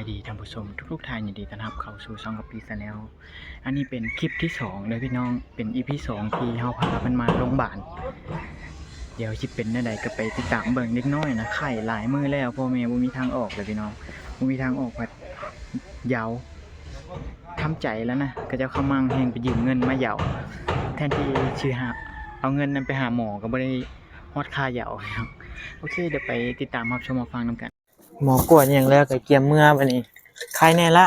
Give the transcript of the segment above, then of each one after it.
ດີທ່ານຜູ້ຊົມທຸກໆທ່ານ ຍິນດີຕ້ອນຮັບເຂົ້າສູ່ຊ່ອງກັບປີ Channel. ອັນນີ້ເປັນຄລິບທີສອງເດີພີ່ນ້ອງ ເປັນ ອີພີ ສອງ ທີ່ເຮົາພາເພິ່ນມາໂຮງບານ. ດຽວຊິເປັນແນວໃດກໍໄປຕິດຕາມເບິ່ງ. ເດັກນ້ອຍນະໄຂ້ຫຼາຍມື້ແລ້ວ ພໍ່ແມ່ບໍ່ມີທາງອອກເລີຍພີ່ນ້ອງ ບໍ່ມີທາງອອກ ພັດຢາວ ທຳໃຈແລ້ວນະ ເຂົາເຈົ້າຄຳມັງແຮ່ງໄປຢືມເງິນມາຢາວ ແທນທີ່ຊິຫາເອົາເງິນນັ້ນໄປຫາໝໍກໍບໍ່ໄດ້ຮອດຄ່າຢາວ. ໂອເຄ ດຽວໄປຕິດຕາມຮັບຊົມຮັບຟັງນຳກັນ. ໝໍກວດຫຍັງແລ້ວກໍກຽມເມືອບາດນີ້ ໄຄແນ່ລະ?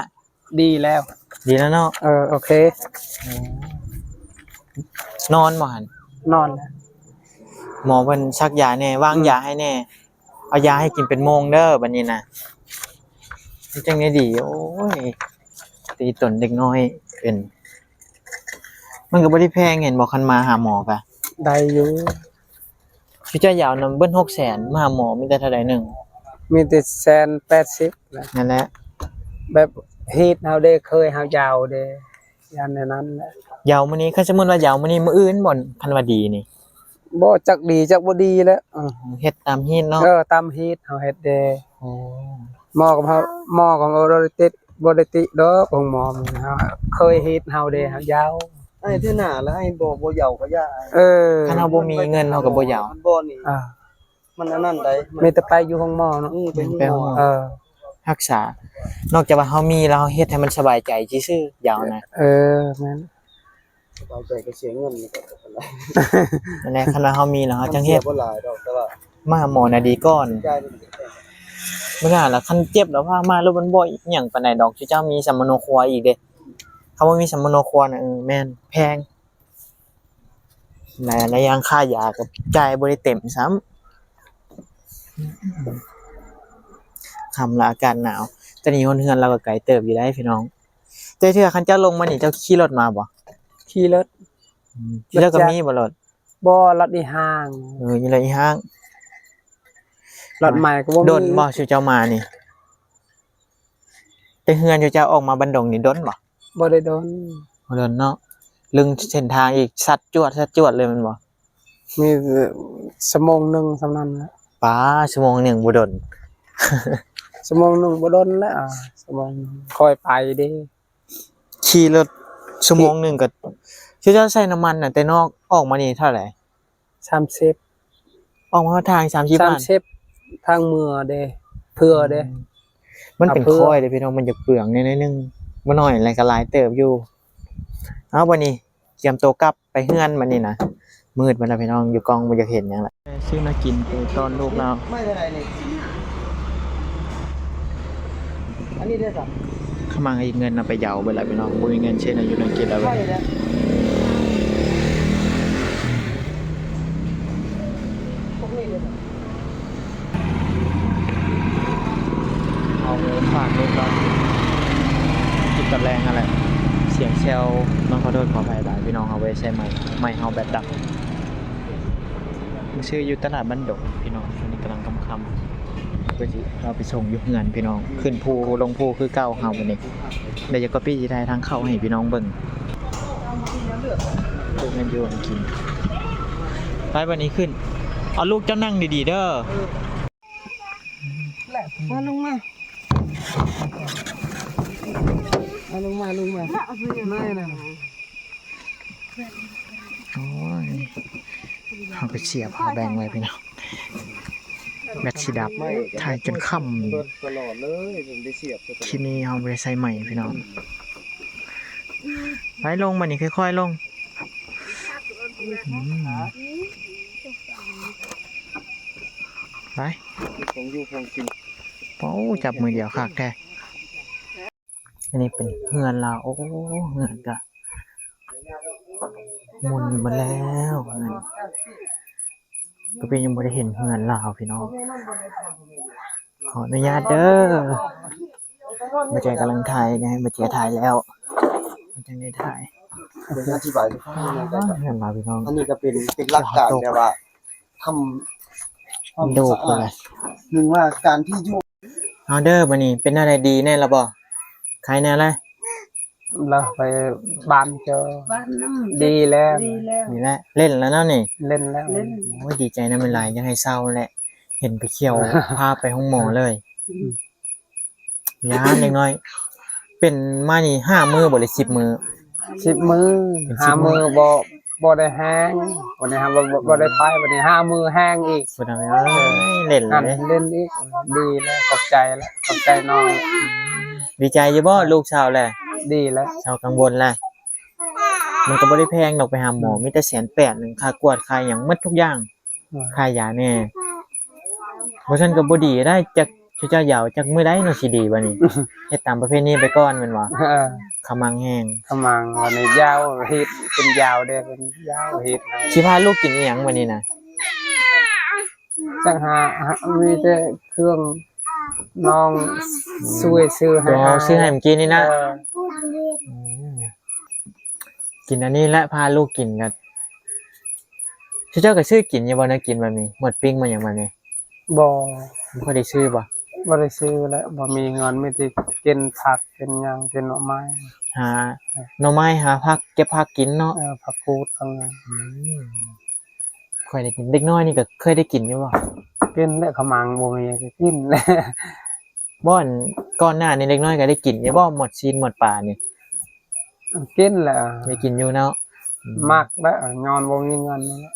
ດີແລ້ວ ດີແລ້ວເນາະ. ເອີ ໂອເຄ. ນອນບໍ່ຫັ້ນ? ນອນ. ໝໍເພິ່ນສັກຢາແນ່ ວາງ ອືມ ຢາໃຫ້ແນ່ ເອົາຢາໃຫ້ກິນເປັນໂມງເດີ ບາດນີ້ນະ ມັນຈັ່ງໄດ້ດີ. ໂອ້ຍ ຕີຕົນເດັກນ້ອຍເປັນ ມັນກໍບໍ່ໄດ້ແພງ ເຫັນບໍ່ ຄັນມາຫາໝໍກະໄດ້ຢູ່. ຄືເຈົ້າຢາວນຳເບິດ ຫົກແສນ ມາຫາໝໍມີແຕ່ເທົ່າໃດໜຶ່ງ? ມີແຕ່ແສນແປດສິບແຫຼະ. ນັ້ນແຫຼະ ແບບຮີດເຮົາເດ້ ເຄີຍເຮົາຢາວເດ້ ຢ້ານແນວນັ້ນແຫຼະ. ຢາວມື້ນີ້ ຄັນສົມມຸດວ່າຢາວມື້ນີ້ ມື້ອື່ນບໍ່ ຄັນວ່າດີນີ້? ບໍ່ຈັກດີຈັກບໍ່ດີແຫຼະ. ເອີ ເຮັດຕາມຮີດເນາະ. ເອີ ຕາມຮີດເຮົາເຮັດເດ້. ໂອ້ ໝໍກັບເຮົາ ໝໍກັບເຮົາບໍ່ໄດ້ຕິ ບໍ່ໄດ້ຕິດອກ ຂອງໝໍ ເຮົາເຄີຍຮີດເຮົາເດ້ ເຮົາຢາວ. ອ້າຍເທື່ອໜ້າລະ ອ້າຍບໍ່ ບໍ່ຢາວກໍຢ່າ. ເອີ ຄັນເຮົາບໍ່ມີເງິນເຮົາກໍບໍ່ຢາວ. ມັນບໍ່ນີ້ ອ່າ ມັນອັນນັ້ນໃດ໋ ມີແຕ່ໄປຢູ່ໂຮງໝໍເນາະ. ອື ໄປໂຮງໝໍ. ເອີ ຮັກສາ ນອກຈາກວ່າເຮົາມີແລ້ວ ເຮົາເຮັດໃຫ້ມັນສະບາຍໃຈຊື່ໆ ຢາວນະ. ເອີ ແມ່ນ. ສະບາຍໃຈກໍເສຍເງິນນີ້ກໍບໍ່ເປັນໄດ. ນັ້ນແຫຼະ ຄັນວ່າເຮົາມີແລ້ວເຮົາຈັ່ງເຮັດ. ມັນເສຍບໍ່ຫຼາຍດອກ ແຕ່ວ່າມາຫາໝໍນະດີກ່ອນ. ມື້ໜ້າລະ ຄັນເຈັບລະພາມາໂລດ ມັນບໍ່ຫຍັງປານໃດດອກ. ເຈົ້າມີສຳມະໂນຄົວອີກເດ້. ຄັນບໍ່ມີສຳມະໂນຄົວນະ ເອີ ແມ່ນ ແພງ. ແລະ ແລະຢ່າງຄ່າຢາກໍຈ່າຍບໍ່ໄດ້ເຕັມຊ້ຳ. ຄ່ຳລະອາກາດໜາວ. ແຕ່ນີ້ຮອດເຮືອນລາວກໍໄກເຕີບຢູ່ໄດ໋ພີ່ນ້ອງ. ແຕ່ເທື່ອຄັນເຈົ້າລົງມານີ້ ເຈົ້າຂີ່ລົດມາບໍ່? ຂີ່ລົດ. ອືມ ເຈົ້າກໍມີບໍ່ລົດ? ບໍ່ ລົດອີ່ຫ້າງ. ເອີ ມີລົດອີ່ຫ້າງ. ລົດໃໝ່ກໍບໍ່ມີ. ດົນບໍ່ ຊຸເຈົ້າມານີ້? ແຕ່ເຮືອນເຈົ້າອອກມາບັນດົງນີ້ດົນບໍ່? ບໍ່ໄດ້ດົນ. ບໍ່ດົນເນາະ. ລຶ້ງເສັ້ນທາງອີກ ຊັດຈວດ ຊັດຈວດເລີຍແມ່ນບໍ່? ມີຊົ່ວໂມງໜຶ່ງສ່ຳນັ້ນແຫຼະ. ປາ ຊົ່ວໂມງໜຶ່ງບໍ່ດົນ. ຊົ່ວໂມງໜຶ່ງບໍ່ດົນແຫຼະ. ອ່າ ຊົ່ວໂມງໜຶ່ງ ຄ່ອຍໄປເດ້. ຂີ່ລົດຊົ່ວໂມງໜຶ່ງກໍ ເຈົ້າໃຊ້ນ້ຳມັນນະ ແຕ່ນອກອອກມານີ້ເທົ່າໃດ? ສາມສິບ. ອອກມາຮອດທາງສາມສິບ ສາມສິບ ບາດ ທາງເມືອເດ້ ເພື່ອເດ້. ອືມ ມັນເປັນຄ້ອຍເດ້ພີ່ນ້ອງ ມັນຈະເປືອງແດ່ໜ້ອຍໜຶ່ງ ບໍ່ໜ້ອຍແຫຼະ ກໍຫຼາຍເຕີບຢູ່. ເອົາ ບາດນີ້ກຽມໂຕກັບໄປເຮືອນບາດນີ້ນະ. ມືດໝົດແລ້ວພີ່ນ້ອງ ຢູ່ກ້ອງບໍ່ຢາກເຫັນຫຍັງລະ. ຊື້ແນວກິນໄປຕ້ອນລູກລາວ. ໄມ້ເທົ່າໃດນີ້? ອັນນີ້ເດ້ສະ? ຂະມັງອີກເງິນເອົາໄປຢາວເບິດລະພີ່ນ້ອງ ບໍ່ມີເງິນຊື້ແນວຢູ່ແນວກິນແລ້ວ. ໄມ້ເດ້? ພວກນີ້ເດ້ສະ? ເອົາໄປຝາກລູກເນາະ ກິນຕອນແລງຫັ້ນແຫຼະ. ສຽງແຊວ ຕ້ອງຂໍໂທດຂໍອະໄພຫຼາຍພີ່ນ້ອງ ເຮົາບໍ່ໄດ້ໃຊ້ໄມ ໄມເຮົາແບັດດັບ. ຊື້ຢູ່ຕະຫຼາດບ້ານດົງພີ່ນ້ອງ ຕອນນີ້ກຳລັງຄ່ຳໆ ເພື່ອຊິເອົາໄປສົ່ງຢູ່ເຮືອນພີ່ນ້ອງ ຂຶ້ນພູລົງພູຄືເກົ່າເຮົາບັດນີ້. ແລ້ວຈະກັອບປີ້ຊິຖ່າຍທາງເຂົ້າໃຫ້ພີ່ນ້ອງເບິ່ງ ເບິ່ງກັນຢູ່ກິນ. ໄປບັດນີ້ຂຶ້ນ ເອົາລູກເຈົ້ານັ່ງດີໆເດີ. ມາລົງມາ ມາລົງມາ ລົງມາ ມາ ມາ ໂອ້ຍ ເຮົາໄປສຽບ ເຮົາແບ່ງໄວ້ພີ່ນ້ອງ ແບັດຊິດັບ ຖ່າຍຈົນຄ່ຳ. ຄລິບນີ້ເຮົາບໍ່ໄດ້ໃສ່ໄມພີ່ນ້ອງ. ໄປລົງ ບັດນີ້ຄ່ອຍໆລົງ. ອືມ ໄປ ຂອງຢູ່ຂອງກິນ. ໂອ້ ຈັບມືດຽວຄັກແທ້. ອັນນີ້ເປັນເຮືອນລາວ. ໂອ້ ເຮືອນກະໝຸ່ນເບິດແລ້ວ. ກະເປັນ ຍັງບໍ່ໄດ້ເຫັນເຮືອນລາວພີ່ນ້ອງ. ຂໍອະນຸຍາດເດີ ບໍ່ແຈກຳລັງຖ່າຍ ໃຫ້ບໍ່ແຈຖ່າຍແລ້ວ ມັນຈັ່ງໄດ້ຖ່າຍ. ອະທິບາຍໃຫ້ຟັງແດ່ ເຮືອນລາວພີ່ນ້ອງ. ອັນນີ້ກະເປັນ ເປັນຫຼັກການແບບວ່າ ທຳ ຄວາມສະອາດ ຫຼືວ່າການທີ່ຢູ່. ເອົາເດີ ບາດນີ້ເປັນແນວໃດ ດີແນ່ລະບໍ່? ໄຄແນ່ລະ? ລະໄປບ້ານເຈົ້າ ດີແລ້ວ ດີແລ້ວ ເຫຼັ້ນແລ້ວເນາະນີ້ ເຫຼັ້ນແລ້ວ. ໂອ້ຍ ດີໃຈນຳຫຼາຍໆ ຢາກໃຫ້ເຊົາແຫຼະ ເຫັນໄປທ່ຽວ ພາໄປໂຮງໝໍເລີຍ. ອືມ. ຍາມເດັກນ້ອຍ ເປັນມານີ້ຫ້າມື້ບໍ່ ຫຼື ສິບມື້? ສິບມື້. ເປັນສິບມື້ ຫ້າມື້ບໍ່ ບໍ່ໄດ້ແຮງ ວັນນີ້ຫາບໍ່ ບໍ່ ບໍ່ໄດ້ໄປ ວັນນີ້ຫ້າມື້ແຮງອີກ. ພຸ້ນນະ ເອີຍ ເອີ ເຫຼັ້ນເລີຍ ເຫຼັ້ນອີກ. ດີແລ້ວ ຂອບໃຈແລ້ວ ຂອບໃຈນ້ອງ. ອືມ ດີໃຈຢູ່ບໍ່ ລູກເຊົາແລ້ວ? ດີແລ້ວ ເຊົາກັງວົນແລ້ວ. ມັນກໍບໍ່ໄດ້ແພງດອກ ໄປຫາໝໍ ອືມ ມີແຕ່ແສນແປດໜຶ່ງ ຄ່າກວດ ຄ່າຫຍັງ ໝົດທຸກຢ່າງ. ອືມ ຄ່າຢາແດ່ ບໍ່ຊັ້ນກໍບໍ່ດີໄດ໋. ຈັກ ເຈົ້າຢາວຈັກມື້ໃດເນາະ ຊິດີບັດນີ້? ເຮັດຕາມປະເພນີໄປກ່ອນແມ່ນບໍ່? ເອີ ຂະມັງແຮງ ຂະມັງ ບັດນີ້ຢາວເຮັດ ເປັນຢາວເດ້ ເປັນຢາວເຮັດ. ຊິພາລູກກິນອີ່ຫຍັງບັດນີ້ນະ? ຈັກຫາ ຫາ ມີແຕ່ເຄື່ອງນ້ອງ ອືມ ຊ່ວຍຊື້ໃຫ້ ໂຕເຮົາຊື້ໃຫ້ເມື່ອກີ້ນີ້ນະ. ເອີ ອືມ ກິນອັນນີ້ແຫຼະ ພາລູກກິນກໍ ເຈົ້າກໍຊື້ກິນຢູ່ບໍ່ ແນວກິນແບບນີ້ ໝົດປີ້ງ ໝົດຫຍັງແບບນີ້? ບໍ່ ບໍ່ຄ່ອຍໄດ້ຊື້ບໍ່? ບໍ່ໄດ້ຊື້ແຫຼະ ບໍ່ມີເງິນ ມີແຕ່ກິນຜັກ ກິນຫຍັງ ກິນໜໍ່ໄມ້ ຫາໜໍ່ໄມ້ ຫາຜັກ ເກັບຜັກກິນເນາະ. ເອີ ຜັກກູດ ຜັກຫຍັງ. ອືມ ຂ້ອຍໄດ້ກິນ ເດັກນ້ອຍນີ້ກໍເຄີຍໄດ້ກິນຢູ່ບໍ່? ກິນແຫຼະ ຂະມັງບໍ່ມີກໍກິນແຫຼະ. ບໍ່ ອັນກ່ອນໜ້ານີ້ເດັກນ້ອຍກໍໄດ້ກິນຢູ່ບໍ່ ໝົດຊີ້ນໝົດປານີ້? ກິນແຫຼະ ໄດ້ກິນຢູ່ເນາະ. ອືມ ມັກແຫຼະ ຍ້ອນບໍ່ມີເງິນນີ້ແຫຼະ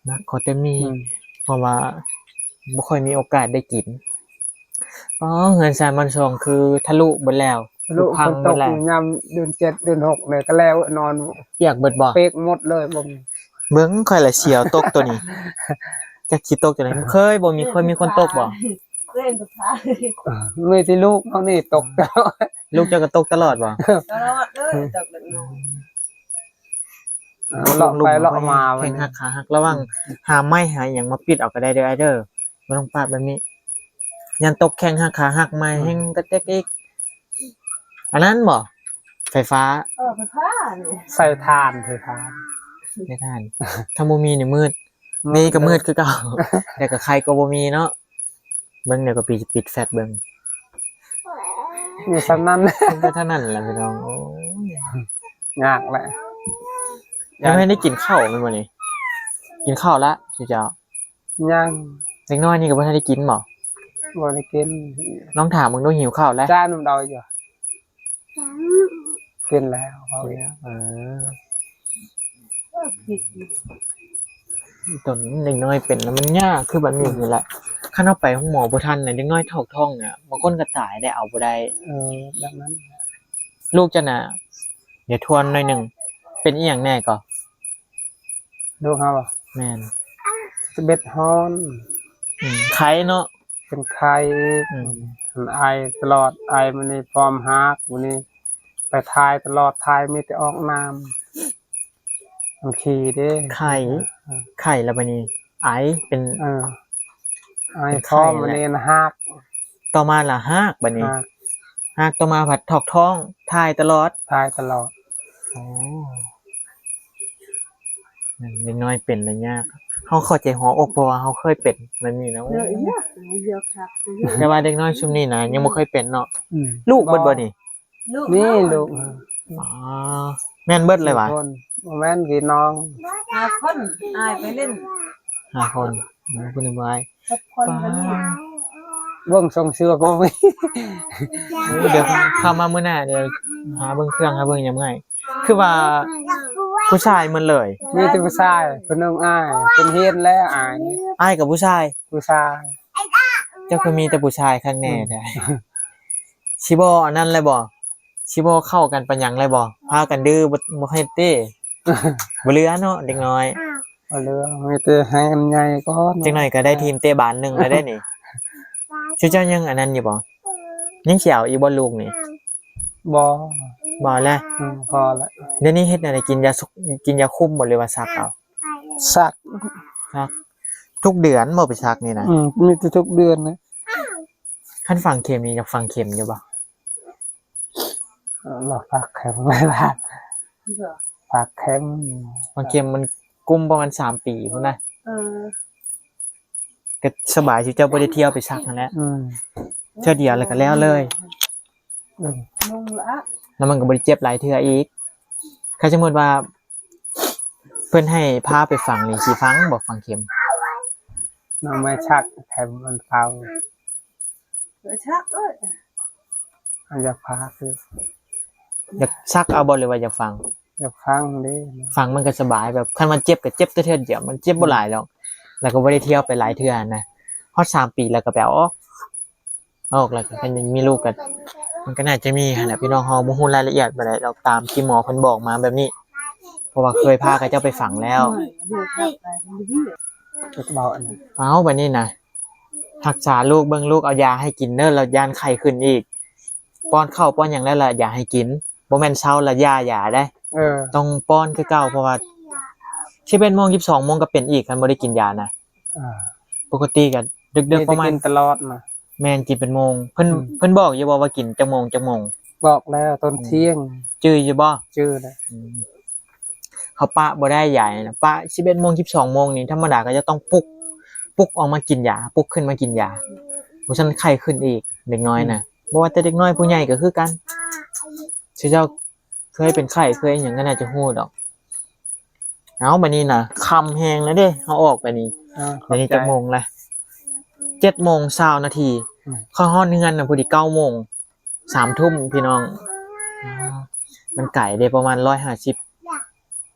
ມັກຂໍແຕ່ມີ. ອືມ ເພາະວ່າບໍ່ຄ່ອຍມີໂອກາດໄດ້ກິນ. ອໍ ເຮືອນຊານບ້ານຊ່ອງຄືທະລຸເບິດແລ້ວ ທະລຸ ພຸພັງເບິດແລ້ວ. ຝົນຕົກຍາມເດືອນເຈັດເດືອນຫົກນີ້ກໍແລ້ວ ນອນປຽກເບິດບໍ່? ປຽກໝົດເລີຍ ບໍ່ມີ. ເບິ່ງຂ້ອຍລະສຽວຕົກໂຕນີ້ ຈັກຊິຕົກຈັ່ງໃດ. ເຄີຍບໍ່ມີ ເຄີຍມີຄົນຕົກບໍ່? ເຄີຍບໍ່? ມີແຕ່ລູກເຮົານີ້ຕົກຕະຫຼອດ. ລູກເຈົ້າກໍຕົກຕະຫຼອດບໍ່? ຕະຫຼອດເດີ ຕົກເດັກນ້ອຍ. ເລາະໄປເລາະມາ ແຂ້ງຫັກຂາຫັກ ລະວັງ ອືມ ຫາໄມ້ຫາຫຍັງມາປິດເອົາກໍໄດ້ເດີອ້າຍເດີ ບໍ່ຕ້ອງປາດແບບນີ້ ຢ້ານຕົກແຂ້ງຫັກຂາຫັກ ໄມ້ ອືມ ແຮງກະແຕກອີກ. ອັນນັ້ນບໍ່ ໄຟຟ້າ? ເອີ ໄຟຟ້ານີ້ ໃສ່ຖ່ານ ໃສ່ຖ່ານ ໃສ່ຖ່ານ. ຖ້າບໍ່ມີນີ້ມືດ ມືດ ມີກໍມືດຄືເກົ່າ ແຕ່ກໍໄຄກວ່າບໍ່ມີເນາະ. ເບິ່ງ ດຽວກໍປິດ ປິດແຟດເບິ່ງ ມີສ່ຳນັ້ນ ເທົ່ານັ້ນແຫຼະພີ່ນ້ອງ. ໂອ້ຍ ຍາກແຫຼະ. ຍັງບໍ່ໄດ້ກິນເຂົ້າແມ່ນບໍ່ນີ້? ກິນເຂົ້າລະ ຊຸເຈົ້າ? ຍັງ. ເດັກນ້ອຍນີ້ກໍບໍ່ທັນໄດ້ກິນບໍ່? ບໍ່ໄດ້ກິນ. ລອງຖາມເບິ່ງດູ ຫິວເຂົ້າແລ້ວ? ຈານມັນເດົາຢູ່. ກິນແລ້ວ ເວົ້າແລ້ວ. ເອີ ຕົນເດັກນ້ອຍເປັນແລ້ວມັນຍາກ ຄືບັດນີ້ນີ້ແຫຼະ. ອືມ ຄັນເຮົາໄປໂຮງໝໍບໍ່ທັນນະ ເດັກນ້ອຍຖອກທ້ອງນະ ບາງຄົນກໍຕາຍໄດ້ ເອົາບໍ່ໄດ້. ເອີ ແບບນັ້ນ. ລູກເຈົ້ານະ ດຽວທວນໜ້ອຍໜຶ່ງ ເປັນອີ່ຫຍັງແດ່ກໍ? ລູກເຮົາບໍ່? ແມ່ນ. ສະເບັດຮ້ອນ. ອືມ ໄຂ້ເນາະ. ເປັນໄຂ້. ອືມ ໄອຕະຫຼອດ ໄອມື້ນີ້ຟອມຮາກ ມື້ນີ້ໄປຖ່າຍຕະຫຼອດ ຖ່າຍມີແຕ່ອອກນ້ຳ ມັນຂີ້ເດ້. ໄຂ້ ເອີ ໄຂ້ແລ້ວບັດນີ້ໄອເປັນ ເອີ ໄອ ເປັນໄຂ້ ພ້ອມ ແລ້ວມື້ນີ້ນະຮາກ ຕໍ່ມາລະຮາກ ບັດນີ້ຮາກ ຮາກ ຕໍ່ມາພັດຖອກທ້ອງ ຖ່າຍຕະຫຼອດ ຖ່າຍຕະຫຼອດ. ໂອ້ ແມ່ນ ເດັກນ້ອຍເປັນລະຍາກ. ເຮົາເຂົ້າໃຈຫົວອົກ ເພາະວ່າເຮົາເຄີຍເປັນແບບນີ້ນະ. ໂອ້ ແຕ່ວ່າເດັກນ້ອຍຊຸມນີ້ນະ ຍັງບໍ່ເຄີຍເປັນເນາະ. ອືມ ລູກເບິດບໍ່ນີ້? ລູກ ນີ້ລູກ. ອໍ ແມ່ນເບິດເລີຍຫວາ? ສີ່ຄົນ. ບໍ່ແມ່ນ ພີ່ນ້ອງຫ້າຄົນ ອ້າຍໄປຫຼິ້ນຫ້າຄົນ. ໂອ້ ຜູ້ໜຶ່ງບໍ່ອ້າຍ ຫົກຄົນກໍມີ. ເບິ່ງຊົງເສື້ອກໍມີ. ໂອ້ ດຽວເຂົ້າມາມື້ໜ້າ ດຽວຫາເບິ່ງເຄື່ອງ ຫາເບິ່ງຫຍັງໃຫ້. ຄືວ່າຜູ້ຊາຍໝົດເລີຍ? ມີແຕ່ຜູ້ຊາຍ. ຜູ້ໜຶ່ງອ້າຍ ເພິ່ນຮຽນແລ້ວ ອ້າຍ. ອ້າຍກັບຜູ້ຊາຍ? ຜູ້ຊາຍ. ເຈົ້າຄືມີແຕ່ຜູ້ຊາຍຄັກແນ່ແທ້. ອືມ ຊິບໍ່ອັນນັ້ນແລ້ວບໍ່? ຊິບໍ່ເຂົ້າກັນປານຫຍັງແລ້ວບໍ່? ພາກັນດື້ ບໍ່ ບໍ່ເຮັດຕິ? ບໍ່ເຫຼືອເນາະເດັກນ້ອຍ. ບໍ່ເຫຼືອ ມີແຕ່ໃຫ້ມັນໃຫຍ່ກ່ອນ. ຈັກໜ້ອຍກໍໄດ້ທີມເຕະບານໜຶ່ງແລ້ວເດ້ນີ້. ຊຸເຈົ້າຍັງອັນນັ້ນຢູ່ບໍ່? ຍັງຊິເອົາອີກບໍ່ລູກນີ້? ບໍ່ ບໍ່ແລ້ວ. ອືມ ພໍແລ້ວ. ດຽວນີ້ເຮັດແນວໃດ ກິນຢາຊຸ ກິນຢາຄຸມບໍ່ ຫຼືວ່າສັກເອົາ? ສັກ ສັກ. ທຸກເດືອນບໍ່ໄປສັກນີ້ນະ? ອືມ ມີແຕ່ທຸກເດືອນນະ. ຄັນຝັງເຂັມນີ້ ຢາກຝັງເຂັມຢູ່ບໍ່? ເອີ ລອກຝັງເຂັມໄວ້ລະ ຝັງເຂັມ ຝັງເຂັມມັນກຸມປະມານສາມປີພຸ້ນນະ. ເອີ ກໍສະບາຍ ຊິເຈົ້າບໍ່ໄດ້ທ່ຽວໄປສັກຫັ້ນແຫຼະ. ອືມ ເທື່ອດຽວແລ້ວກໍແລ້ວເລີຍ. ອືມ ແລ້ວມັນກໍບໍ່ໄດ້ເຈັບຫຼາຍເທື່ອອີກ. ຄັນສົມມຸດວ່າ ເພິ່ນໃຫ້ພາໄປຝັງນີ້ ຊິຝັງບໍ່ ຝັງເຂັມ? ນ້ອງໄມ້ສັກ ແຖມມັນເປົ່າ ໄມ້ສັກເອີຍ. ຢາກພາຄື ຢາກສັກເອົາບໍ່ ຫຼືວ່າຢາກຝັງ? ຢາກຝັງເດ້. ຝັງມັນກໍສະບາຍ ແບບຄັນມັນເຈັບກໍເຈັບແຕ່ເທື່ອດຽວ ມັນເຈັບບໍ່ຫຼາຍດອກ ແລ້ວກໍບໍ່ໄດ້ທ່ຽວໄປຫຼາຍເທື່ອນະ ຮອດສາມປີແລ້ວກໍໄປເອົາອອກ. ອອກແລ້ວກໍຄັນຍັງມີລູກກໍ ມັນກໍໜ້າຈະມີຫັ້ນແຫຼະພີ່ນ້ອງ. ເຮົາບໍ່ຮູ້ລາຍລະອຽດປານໃດດອກ ຕາມທີ່ໝໍເພິ່ນບອກມາແບບນີ້ ເພາະວ່າເຄີຍພາເຂົາເຈົ້າໄປຝັງແລ້ວ. ເອົາ ບາດນີ້ນະ ຮັກສາລູກ ເບິ່ງລູກ ເອົາຢາໃຫ້ກິນເດີ ລະຢ້ານໄຂ້ຂຶ້ນອີກ. ປ້ອນເຂົ້າປ້ອນຫຍັງແລ້ວລະຢາໃຫ້ກິນ ບໍ່ແມ່ນເຊົາລະຢ່າຢາເດ້. ເອີ ຕ້ອງປ້ອນຄືເກົ່າ ເພາະວ່າສິບເອັດໂມງ ສິບສອງໂມງກໍເປັນອີກ ຄັນບໍ່ໄດ້ກິນຢານະ. ອ່າ ປົກກະຕິກໍດຶກໆ ປະມານ ກິນຕະຫຼອດນະ. ແມ່ນ ກິນເປັນໂມງ. ເພິ່ນ ອືມ ເພິ່ນບອກຢູ່ບໍ່ວ່າກິນຈັກໂມງ ຈັກໂມງ? ບອກແລ້ວ ຕອນ ອືມ ທ່ຽງ. ຈື່ຢູ່ບໍ່? ຈື່ແລ້ວ. ອືມ ເຮົາປະບໍ່ໄດ້ຢານະ ປະສິບເອັດໂມງ ສິບສອງໂມງນີ້ ທຳມະດາກໍຈະຕ້ອງປຸກ ປຸກອອກມາກິນຢາ ປຸກຂຶ້ນມາກິນຢາ ບໍ່ຊັ້ນໄຂ້ຂຶ້ນອີກ ເດັກນ້ອຍນະ. ອືມ ບໍ່ວ່າແຕ່ເດັກນ້ອຍ ຜູ້ໃຫຍ່ກໍຄືກັນ ຊິເຈົ້າ ເຄີຍເປັນໄຂ້ເຄີຍອີ່ຫຍັງກໍໜ້າຈະຮູ້ດອກ. ເອົາ ບາດນີ້ນະ ຄ່ຳແຮງແລ້ວເດ້ ເຮົາອອກໄປນີ້. ອ່າ ດຽວນີ້ຈັກໂມງລະ? ເຈັດໂມງຊາວນາທີ. ອືມ ຂ້ອຍຮອດເຮືອນນະ ພໍດີເກົ້າໂມງ ສາມທຸ່ມພີ່ນ້ອງ. ອ່າ ມັນໄກເດ້ ປະມານຮ້ອຍຫ້າສິບ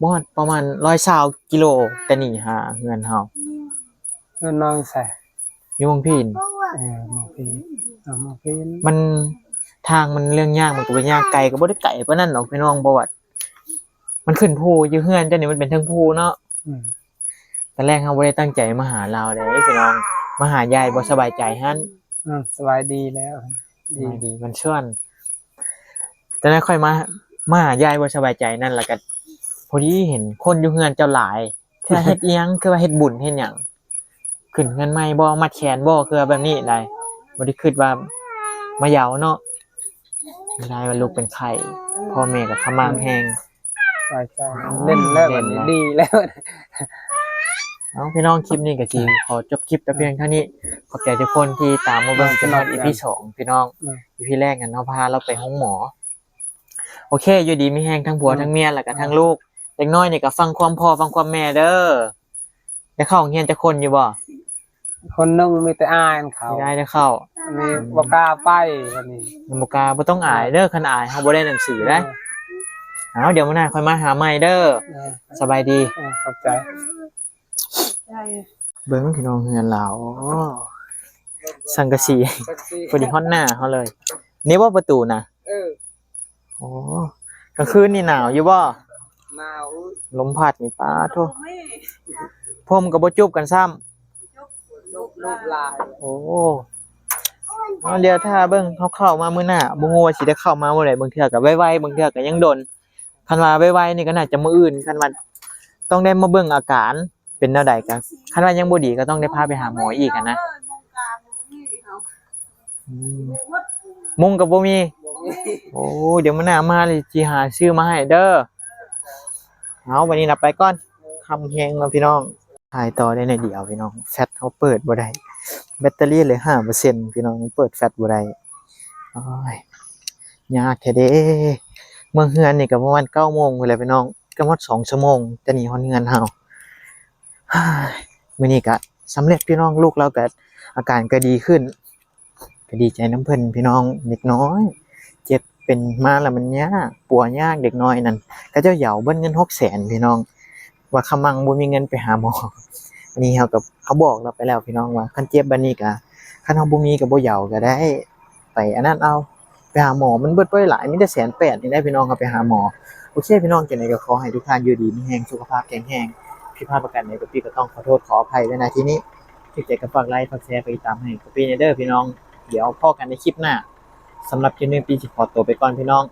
ບໍ່ຮອດ ປະມານຮ້ອຍຊາວກິໂລ ແຕ່ນີ້ຫາເຮືອນເຮົາ. ເຮືອນນ້ອງຢູ່ໃສ? ຢູ່ເມືອງພີນ. ເອີ ເມືອງພີນ ເອີ ເມືອງພີນ. ມັນ ທາງມັນເລື່ອງຍາກ ມັນກໍບໍ່ຍາກ ໄກກໍບໍ່ໄດ້ໄກປານນັ້ນດອກພີ່ນ້ອງ ເພາະວ່າມັນຂຶ້ນພູ. ຢູ່ເຮືອນເຈົ້ານີ້ມັນເປັນເທິງພູເນາະ. ອືມ ຕອນແລກເຮົາບໍ່ໄດ້ຕັ້ງໃຈມາຫາລາວເດ້ພີ່ນ້ອງ ມາຫາຍາຍບໍ່ສະບາຍໃຈຫັ້ນ. ອືມ ສະບາຍດີແລ້ວ ສະບາຍດີ ມັນຊວນ. ຕອນນັ້ນຂ້ອຍມາ ມາຫາຍາຍບໍ່ສະບາຍໃຈນັ້ນ ແລ້ວກໍພໍດີເຫັນຄົນຢູ່ເຮືອນເຈົ້າຫຼາຍ ຄືວ່າເຮັດອີ່ຫຍັງ ຄືວ່າເຮັດບຸນເຮັດຫຍັງ ຂຶ້ນເຮືອນໃໝ່ບໍ່ ມັດແຂນບໍ່ ຄືວ່າແບບນີ້ໄດ໋. ບໍ່ໄດ້ຄິດວ່າມາເຍົາເນາະ. ໄດ້ວ່າລູກເປັນໄຂ້ ພໍ່ແມ່ກໍຂະໝາງແຮງ. ເອີ ເຫຼັ້ນແລ້ວ ເຫຼັ້ນແລ້ວ ບາດນີ້ດີແລ້ວ. ເອົາ ພີ່ນ້ອງ ຄລິບນີ້ກໍຊິຂໍຈົບຄລິບແຕ່ພຽງເທົ່ານີ້. ຂອບໃຈທຸກຄົນທີ່ຕາມມາເບິ່ງຈົນຮອດອີພີສອງ ພີ່ນ້ອງ. ອີພີແລກນັ້ນເຮົາພາລາວໄປໂຮງໝໍ. ໂອເຄ ຢູ່ດີມີແຮງທັງຜົວ ອືມ ທັງເມຍ ແລ້ວກໍທັງ ອ່າ ລູກ. ເດັກນ້ອຍນີ້ກໍຟັງຄວາມພໍ່ຟັງຄວາມແມ່ເດີ. ໄດ້ເຂົ້າໂຮງຮຽນຈັກຄົນຢູ່ບໍ່? ຄົນໜຶ່ງມີແຕ່ອ້າຍມັນເຂົ້າ ມີໄດ້ເຂົ້າ ມີ ອືມ ບໍ່ກ້າໄປ. ບັດນີ້ຍັງບໍ່ກ້າ ບໍ່ຕ້ອງອາຍເດີ ຄັນອາຍເຮົາບໍ່ໄດ້ໜັງສືໄດ໋. ເອີ ເອົາ ດຽວມື້ໜ້າຄ່ອຍມາຫາໃໝ່ເດີ. ເອີ ສະບາຍດີ ເອີ ຂອບໃຈ. ເບິ່ງພີ່ນ້ອງເຮືອນລາວ ໂອ້ ສັງກະສີ ສັງກະສີ ພໍດີຮອດໜ້າເຮົາເລີຍ. ນີ້ບໍ່ປະຕູນະ? ເອີ ໂອ້ ກາງຄືນນີ້ໜາວຢູ່ບໍ່? ໜາວ ລົມພັດນີ້ ປາໂທ້ ພົມກໍບໍ່ຈູບກັນຊ້ຳ. ໂອ້ ເອົາ ດຽວຖ້າເບິ່ງ ເຮົາເຂົ້າມາມື້ໜ້າ ບໍ່ຮູ້ວ່າຊິໄດ້ເຂົ້າມາມື້ໃດ. ບາງເທື່ອກໍໄວໆ ບາງເທື່ອກໍຍັງດົນ. ຄັນວ່າໄວໆນີ້ກໍໜ້າຈະມື້ອື່ນ. ຄັນວ່າຕ້ອງໄດ້ມາເບິ່ງອາການເປັນແນວໃດ ກໍຄັນວ່າຍັງບໍ່ດີ ກໍຕ້ອງໄດ້ພາໄປຫາໝໍອີກຫັ້ນນະ. ອືມ ມຸ້ງກໍບໍ່ມີ. ໂອ້ ດຽວມື້ໜ້າມາຊິຫາຊື້ມາໃຫ້ເດີ. ເອົາ ບັດນີ້ນະໄປກ່ອນ ຄ່ຳແຮງແລ້ວພີ່ນ້ອງ. ຖ່າຍຕໍ່ໄດ້ໜ້ອຍດຽວພີ່ນ້ອງ ແຟລດເຮົາເປີດບໍ່ໄດ້ ແບັດເຕີຣີເຫຼືອຫ້າເປີເຊັນພີ່ນ້ອງ ເປີດແຟລດບໍ່ໄດ້. ໂອ້ຍ ຍາກແທ້ເດ້. ເມືອເຮືອນນີ້ກໍປະມານເກົ້າໂມງພຸ້ນແຫຼະພີ່ນ້ອງ ກໍໝົດສອງຊົ່ວໂມງ ຈະໜີຮອດເຮືອນເຮົາ. ມື້ນີ້ກໍສຳເລັດພີ່ນ້ອງ ລູກລາວກໍອາການກໍດີຂຶ້ນ. ກໍດີໃຈນຳເພິ່ນພີ່ນ້ອງ. ເດັກນ້ອຍເຈັບເປັນມາແລ້ວມັນຍາກ ປົວຍາກ ເດັກນ້ອຍນັ້ນ ເຂົາເຈົ້າເຍົາເບິດເງິນຫົກແສນພີ່ນ້ອງ ວ່າຂະມັງບໍ່ມີເງິນໄປຫາໝໍ. ອັນນີ້ເຮົາກໍ ເຮົາບອກລາວໄປແລ້ວພີ່ນ້ອງວ່າ ຄັນເຈັບແບບນີ້ກະ ຄັນເຮົາບໍ່ມີກໍບໍ່ເຍົາກໍໄດ້ ໄປອັນນັ້ນເອົາ ໄປຫາໝໍ. ມັນເບິດບໍ່ໄດ້ຫຼາຍ ມີແຕ່ແສນແປດນີ້ແຫຼະພີ່ນ້ອງ ເຮົາໄປຫາໝໍ. ໂອເຄພີ່ນ້ອງ ຈັ່ງໃດກໍຂໍໃຫ້ທຸກທ່ານຢູ່ດີມີແຮງ ສຸຂະພາບແຂງແຮງ. ຜິດພາດປະການໃດກໍປີ້ກໍຕ້ອງຂໍໂທດຂໍອະໄພໄວ້ ນະ ທີ່ນີ້. ຖືກໃຈກໍຝາກໄລຄ໌ ຝາກແຊ ຝາກຕິດຕາມໃຫ້ກະປີ້ແດ່ເດີພີ່ນ້ອງ. ດຽວພໍ້ກັນໃນຄລິບໜ້າ. ສຳລັບຄລິບນີ້ ປີ້ຊິຂໍໂຕໄປກ່ອນພີ່ນ້ອງ.